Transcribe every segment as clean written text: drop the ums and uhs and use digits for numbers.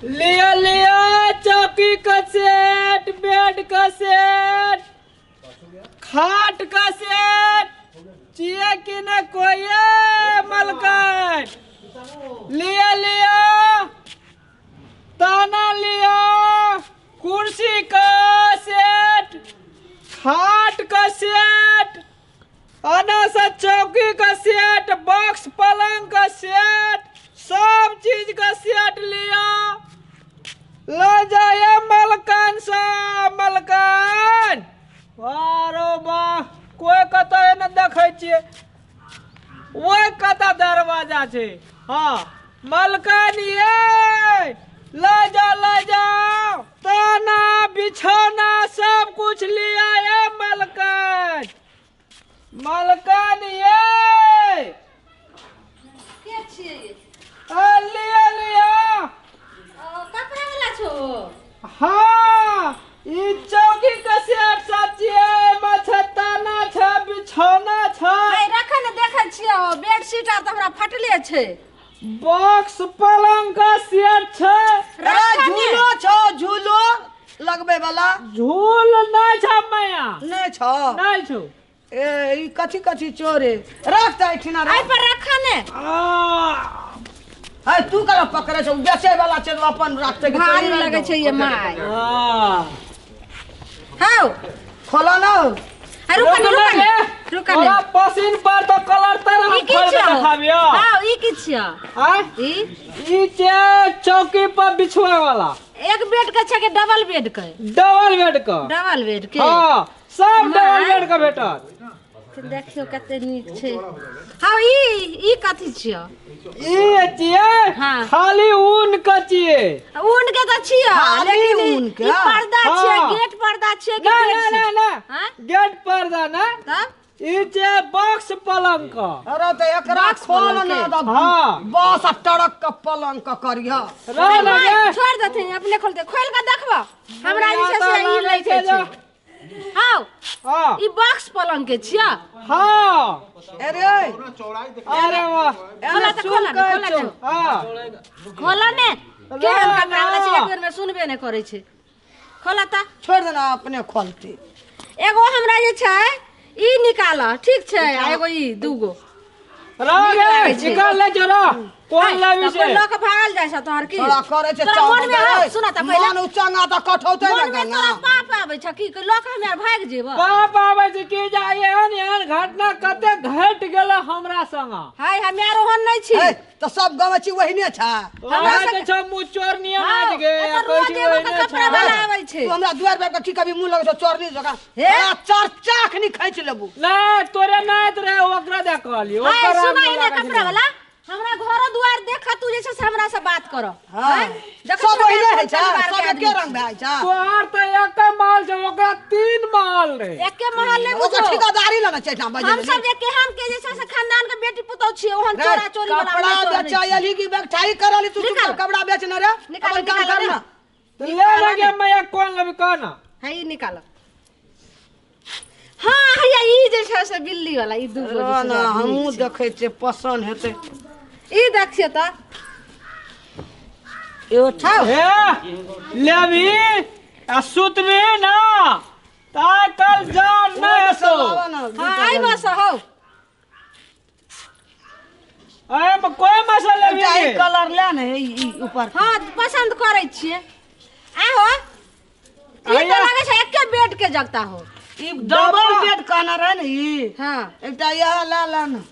लिया लिया चौकी का सेट, बेड का सेट, खाट का सेट, चिया की न कोई मलकान। लिया लिया ताना लिया, कुर्सी का सेट, खाट का सेट, अनासा चौकी का सेट, बॉक्स पलंग का सेट, सब चीज का सेट लिया। ले जाए मलकान सा मलकान। वारो वाह, कोई कतौ न देखै छियै, ओहि कतऽ दरवाजा छै। हाँ मलकान ये ले जाओ ले जाओ, ताना बिछौना सब कुछ लिया ये मलकान। मलकान ये के छियै? लिया लिया कपड़ा वाला छो। हाँ ई चौकी के सेट सब छियै, माछा ताना छै, बिछौना छै। भाई रख ने देखै छियै, बेडशीट आर त हमरा फटले छै, बॉक्स पलंग का सेट छै। अरे झूलो छो, झूलो लगबे वाला। झूल नहीं छै मैया, नहीं छो, नहीं छो। ए ई कथी कथी चोरे रख त एठिना एहि पर रख ने। आ तू करा पकड़े छौ, बेचे वाला छै अपन राखते के भारी लगे छै ये my. हां how खोला ना। अरे रुक ने रुक ने रुक ने, तोरा पसीन पर तो कलर तर हम खोल के देखाबियो। हां ई की छियो? हां ई छै चौकी पर बिछवाए वाला। एक बेड के छै के डबल बेड के? डबल बेड के। डबल बेड के। हां सब डबल बेड के भेटत। देखियो कते नीक छै। हां ई कथी छियो? ई छियै। हाँ। खाली ऊन के छियै। ऊन के त छियो, लेकिन ऊन के ई पर्दा छियै, गेट पर्दा छियै कि ना ना ना? हां गेट पर्दा ना, तब ई छै बॉक्स पलंग के। अरे त एकरा खोल ना त हां बस आ ट्रक के पलंग के करिह। रह लगे छोड़ देथिन, अपने खोलते खोल के देखबो। हमरा जे छै से ई लै के छै। हां हां ई बॉक्स पलंग के छियो। हां अरे अरे वाह, खोला त खोला ने, खोला ने। हां खोला ने, केहन कपड़ा वाला छै, एक बेर में सुनबे नै करै छै। खोला त छोड़ देना अपने खोलते। एगो हमरा जे छै ई निकाल, ठीक छै, आ एगो ई दूगो रह गे निकाल ले जरा। कोन लाबी छै? लऽ के भागल जाइ छै तोहर की? तोरा करै छै तोरा मन में हौ, सुन त पहिले मन उचंगा त कठौते मन न में गंगा। तोरा पाप आबै छै की लऽ के हमे आर भागि जेबो? पाप आबै छै की जा, एहन एहन घटना कते घटि गेल हमरा संग। हाय हमे आर ओहन नै छी। ए त सब गाँव छी ओहिने छै। हमरा के छौ मुँह चोरनी आज गे, एतऽ रोज एगो के कपड़ा वाला आबै छै। तू हमरा दुआर पर के कभी मुँह लगै छौ चोरनी जकाँ। हे? आ चार चाख नी खींच लेबू। नै तोरे नाइत रहे ओकरा दे कहलियो। हाय ओकरा सुन मुँह ने लागै कपड़ा छलै। वाला, हमरा घर दुआर देख तू जे छै से हमरा से बात कर। हां देखै सब छियै ओहिने कोन होइ छै, परिवार सब के एके आदमी रंग भए छै। तोहार त एके माल छै, ओकरा तीन माल रहे। एके महल नै ओकर बुझो। ठेकेदारी लेने छै एहिठाम बजै हम सब जे केहन के जे छै से खानदान के बेटी पुतौह छियै, ओहन चोरा चोरी वाला कपड़ा हमर चोर नहि बेचाई अली की बेचाई करली तू निकाल। कपड़ा बेचने रे, निकाल, अपन काम निकाल कर रे। ना। त ले ले गे मैया, कोन लेबी कह ना। है ई निकाल। हाँ हैया ई जे छै से बिल्ली वाला ई दूगो जे छै ना से हमहूँ देखै छियै पसंद हेतै। ई देखियो त एगो छौ। हे लेबी आ सुतबी ना त आइ काल्हि जान नै हेतौ। हाँ आई बस हौ। एहिमे कोइ मसा लेबी? एकटा ई कलर ले ने, ई ऊपर। हाँ पसंद करै छियै। आहो ई त आइया। लागै छै एके बेड के जगता हो। ई डबल बेड कहना रहे ने ई। हाँ एकटा इएह ले ले ने।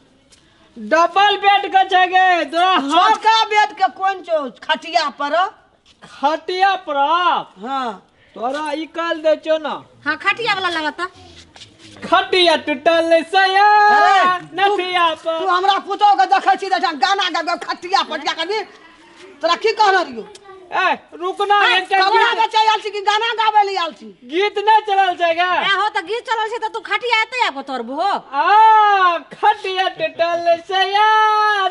डबल बेड के छै गे तोरा। छोटका बेड के कोन छौ? खटिया पर। खटिया पर। हाँ तोरा ई काल दै छौ ना। हाँ खटिया वाला लगता। खटिया टूटल सया अरे, नथिया तू पर। हमरा पुतोह के देखै छी तऽ गाना गाबि खटिया पटिया कभी तोरा की कहने रहियो? ए रुकना, एकटा कपड़ा गीत बेचै आयल छी कि गाना गाबै लए आयल छी? गीत नै चलल छै गे। आहो त गीत चलल छै त तू खटिया एते आबो तोर भो। आ खटिया टूटल सया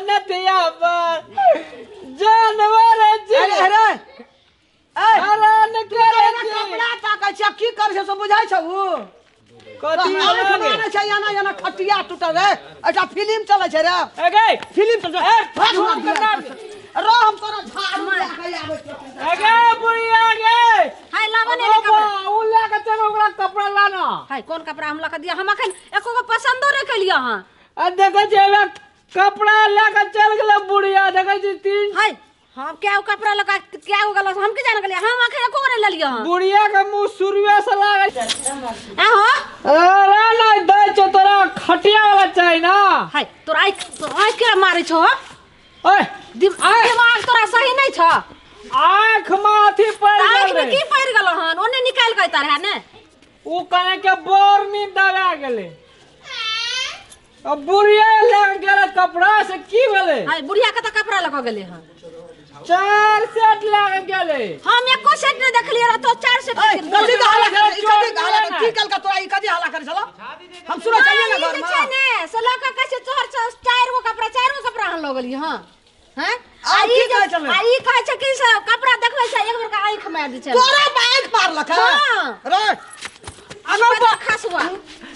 नथिया पर जानवर जी। अरे अरे ए हरण करे तोरा कपड़ा ताकै छी की करै छै से बुझाइ छौ? कथी आँख छै एना एना खटिया टूटल रे, एकटा फिल्म चलै छै रे। ए गे फिल्म चलै ए रह हम तोरा। हम क्या कपड़ा लगा क्या हो गेल, हम की जान गेलियै, हम अखन एको गो नहि लेलियै हन। बुढ़िया के मुंह शुरुए से लागल। आ हो। अरे नहीं दै छौ तोरा, खटिया वाला चाही ना। हाय, तोरा आँखि, तोरा आँखि केना मारै छौ हो? ओए, दिमाग तोरा सही नहि छौ। आँख में अथी पड़ि तऽ आँखि गेल में की पड़ि गेलौ हन? ओने निकालि कऽ एता रहए ने। उ कने के बोरनी दबा गेलै। अब बुढ़िया ले गेलै कपड़ा से की भेलै? हाय, बुढ़िया कतऽ कपड़ा लऽ कऽ गेलै हन? 4 सेट लऽ कऽ गेलै। हम एको सेट नहि देखलियै रह, तो 4 सेट ऐ, देखलियै। कथी के हल्ला करै? ई कथी के हल्ला करै? की कहलका तोरा? ई कथी हल्ला करै छलो? हम सुनै छलियै ने ई जे घरमे। छै ने, से लऽ कऽ कहै छै, तोहर 4 गो कपड़ा, 4 गो कपड़ा अहाँ लऽ गेलियै हँ? हैं? आ आ की ई जे- कहै छलै? आ ई कहै छै कि से कपड़ा देखबै छै, एक बेर के आँखि मारि दै छै। तोरा आँखि मारलक हँ? हाँ। रे, आगाँ खसुआ।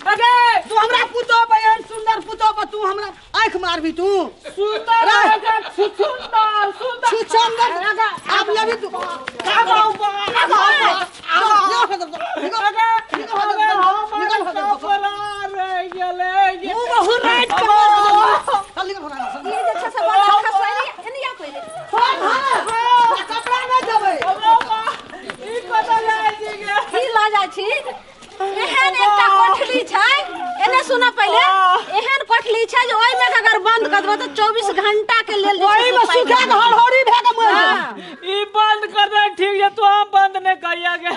अगे तू हमरा पुतोह पर, एहन सुंदर पुतोह पर तू हमरा आँखि मारबी तू? सुंदर रे। सुंदर सुंदर छुछंदर आब लेबी तू। ई जे छै से बड़ा खसुआ, एने एने आ पहिले। कपड़ा नहि देबै। की लऽ जाइ छी? एहन एकटा कोठली छै, एने सुनऽ पहिले, एहन कोठली छै जे ओहिमे के अगर बंद कऽ देबै तऽ 24 घंटा के लेल जे छै से ओहिमे पाइ सुखा के हड़हड़ी भए के मरि जेबै। हाँ। ई बंद कर दे, ठीक है, तू हम बंद नहीं करिया के।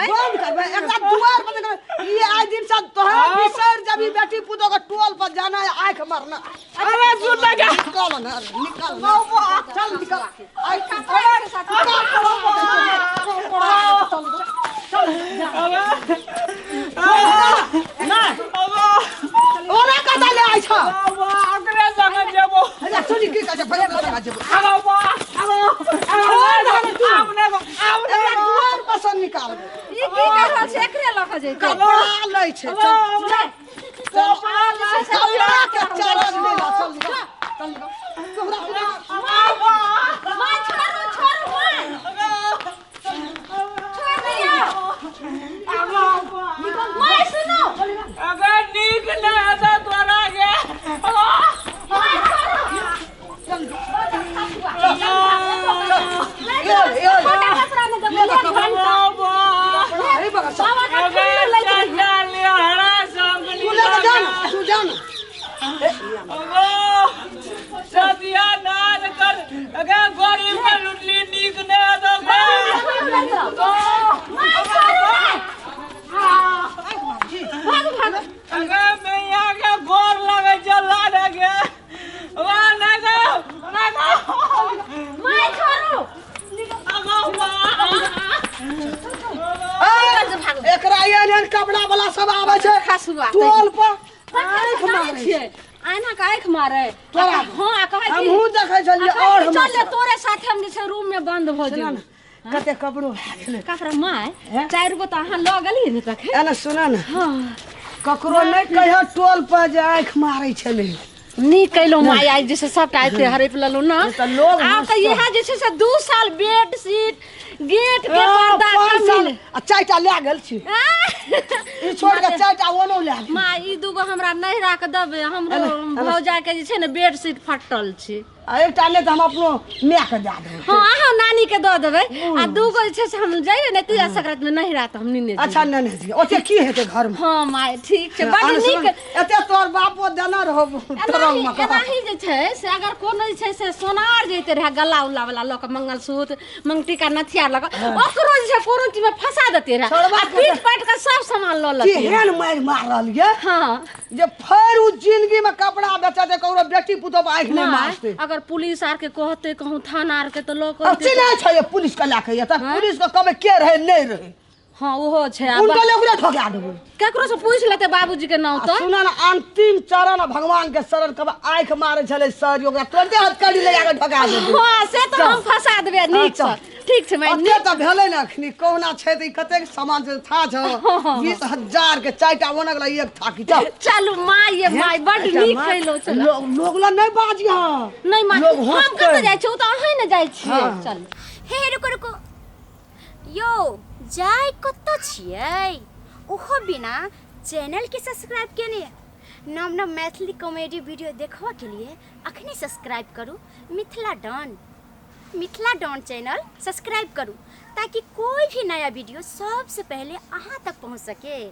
बंद करबै एकरा दुआर बंद करबै। ई आइ दिन से तोहरा बिसरि जबी बेटी पुतोह के टोल पर जाना है, आँखि मारना। अरे सुन लगा। निकाल ना, निकाल ना। चल निकाल। आइ ओना कतऽ ले आइ छ? ओकरे संगे जेबो। अच्छा सुनी की कहै छै, भैया लगा जेबो। एकरा दुआर पर से निकालबै। ई की कर रहल छै? एकरे लऽ कऽ जैतै। कपड़ा लै छै। चल चल, कपड़ा के चरज ले ला। चल निकाल, चल निकाल। तोहरा माय छोड़ू, छोड़ू माय। छोड़ दियौ। माय सुनू। अगर नीक नहीं आता तोरा के। माय छोड़ू। यो यो छोटा कपड़ा नहि देबै, एक घंटा। अरे बगा चल। बाबा के ठंड लागि गेलै। तू ले के जा ना, तू जा ना। माय छोड़ू माय। भागू भागू। माय छोड़ू। ए, एकरा एहन एहन कपड़ा वाला सब आबै छै खसुआ। टोल पर आँखि मारै छियै, आइना के आँखि मारै तोरा? हाँ, आ कहै कि हमहूँ देखै छलियै। आ कहै और कि हमरा चल ले, तोरे साथे हम जे छै रूम में बंद भऽ जेबै। कते कपड़ो भए गेलै। ककरा माय? 4 गो तऽ अहाँ लऽ गेलियै ने तखन। एना सुन ने, हाँ। ककरो नहि कहियो टोल पर जे आँखि मारै छलै। नीक कयलहुँ माय, आइ जे छै सबटा एते हड़पि लेलहुँ ने। तऽ लोग आब तऽ इएह जे छै से 2 साल बेड शीट गेट के पर्दा पाँच कम साल मिले। आ 4टा लए गेल छी। ई छोड़ के 4टा ओनो लए गेल। माँ, ई 2 गो हमरा नैहरा के देबै, हमरो भौजा के जे छै ने बेड शीट फटल छै। आ एकटा नहि तऽ हम अपनो माय के दए देबै। हाँ, अहाँ नानी के दऽ देबै। आ 2 गो जे छै से हम जइबै ने तिला संक्रांति में नैहरा तऽ हम नेने जेबै। अच्छा, नेने जेबै। ओते की हेतै घर में? हाँ माय, ठीक छै, बड आ नीक। सुन, एते तोहर बापो देने रहौ तरंग में। एनाही जे छै से अगर कोनो जे छै से सोनार जैते रहए गला उला वाला लऽ कऽ मंगलसूत्र मंगटीका नथिया लऽ कऽ, ओकरो जे छै कोनो चीज में फंसा देते रहए छोड़बा आ पीट पाटि कऽ सब सामान लऽ लेते। केहन मारि मारल ये हाँ। जे फेर उ जिंदगी में कपड़ा बेचते ककरो बेटी पुतोह पर आँखि नहि माय, मारतै। अगर पुलिस आर के कहते, कहूँ थाना आर के तऽ लऽ कऽ अब चिन्है छै ये पुलिस के लए के ये, तऽ पुलिस के कहबै के रहै नहि रहै। हाँ, ओहो छै। आ उनका ले ओकरे ठोका देबै। केकरो से पूछि लेतै बाबूजी के नाम आ तऽ। सुन ने, अंतिम चरण आ भगवान के शरण कब आँखि मारै छलै सर, ओकरा तुरंते हथकड़ी लगा के ठोका देबै। हाँ, से तऽ हम फंसा देबै नीक चल। से। ठीक छै माय, ओते तऽ भेलै ने अखनी कहुना छै तऽ ई कतेक सामान छै था छौ। 20,000 के 4टा ओनक ला एक थाकी। चल चलू माय, ये माय बड नीक कइलो। चलू। लोग ला नहि बाजिह। नहि माय, लोग हम हँसतै। कतऽ जाइ छी? ओ तऽ अहीं ने जाइ छियै। हाँ। चलू। हे रुको रुको यो, जाय कतऽ छियै? ओहो बिना चैनल के सब्सक्राइब केने? नव नव मैथिली कॉमेडी वीडियो देखबा के लिए अखने सब्सक्राइब करू Mithila Don. Mithila Don channel subscribe करू ताकि कोई भी नया वीडियो सबसे पहले अहाँ तक पहुँच सके।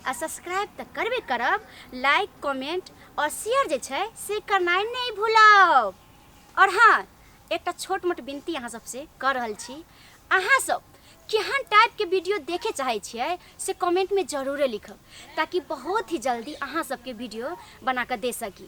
आ सब्सक्राइब तऽ करबे करब, लाइक कमेंट और शेयर जे छै से करनाइ नहि भूलब। और हाँ, एकटा छोट मोट विनती अहाँ सबसे कऽ रहल छी, अहाँ सब केहन टाइपके वीडियो देखे चाहै छियै से कमेंटमे जरूरे लिखब ताकि बहुत ही जल्दी अहाँ सबके वीडियो बना कऽ दे सकी।